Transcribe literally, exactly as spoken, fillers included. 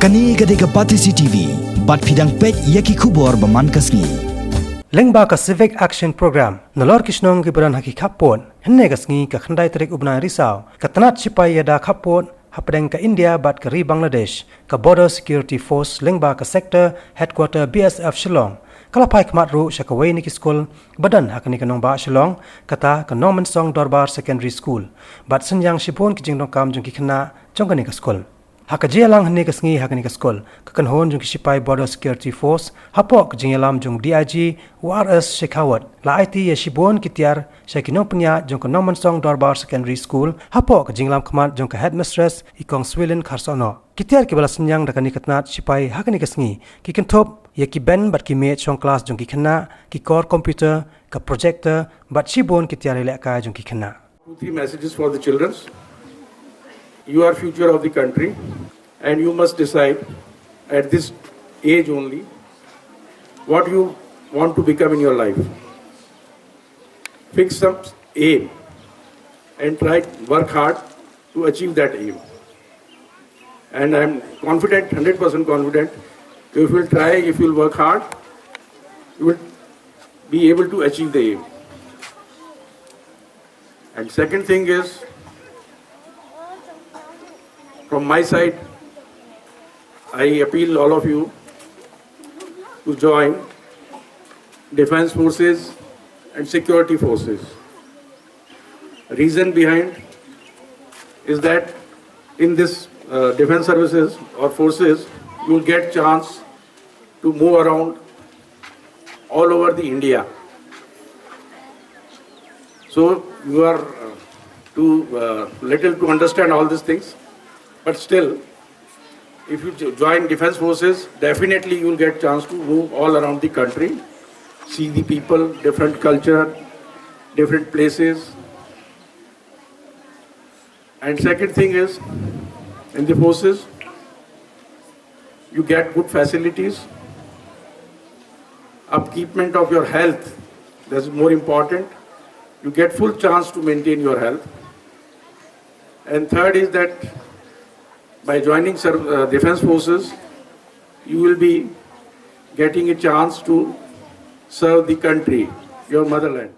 Kane ka dei ka Batesi T V, bad phi dang peit ïa ki khubor ba man ka sngi. Lyngba ka Civic Action Program, nalor ki shnong kiba don ha ki khappud, hynne ka sngi ka khyndai tarik u bnai Risaw, ka tnat shipai ïada khappud, hapdeng ka India bad ka ri Bangladesh, ka Border Security Force lyngba ka Sector Headquarter B S F Shillong, ka la phai khmat ruh sha kawei na ki skul ba don ha kane ka nongbah Shillong, kata ka Nongmensong Dorbar Secondary School, bad synñiang shibun ki jingdonkam jong ki khynnah jong kane ka skul. Ha ka jingïalang hynne ka sngi ha kane ka skul, ka kynhun jong ki shipai Border Security Force, hapoh ka jingïalam jong D I G u R S Shekhawat, la aiti ïa shibun ki tiar sha ki nongpynïaid jong ka Nongmensong Dorbar Secondary School, hapoh ka jingïalam khmat jong ka Headmistress i Kong Swilin Kharsohnoh. Ki tiar kiba la synñiang da kane ka tnat shipai ha kane ka sngi, ki kynthup ïa ki bench bad ki mej shong klas jong ki khynnah, ki kor computer, ka projector, bad shibun ki tiar ïalehkai jong ki khynnah. Two, three messages for the children. You are future of the country, and you must decide at this age only what you want to become in your life. Fix some aim and try work hard to achieve that aim. And I'm confident, hundred percent confident, if you'll try, if you'll work hard, you will be able to achieve the aim. And second thing is, from my side, I appeal all of you to join defense forces and security forces. Reason behind is that in this uh, defense services or forces, you will get chance to move around all over the India. So you are uh, too uh, little to understand all these things, but still, if you jo- join defense forces, definitely you will get chance to move all around the country, see the people, different culture, different places. And second thing is, in the forces, you get good facilities, upkeepment of your health, that's more important. You get full chance to maintain your health. And third is that by joining serv- uh, defense forces, you will be getting a chance to serve the country, your motherland.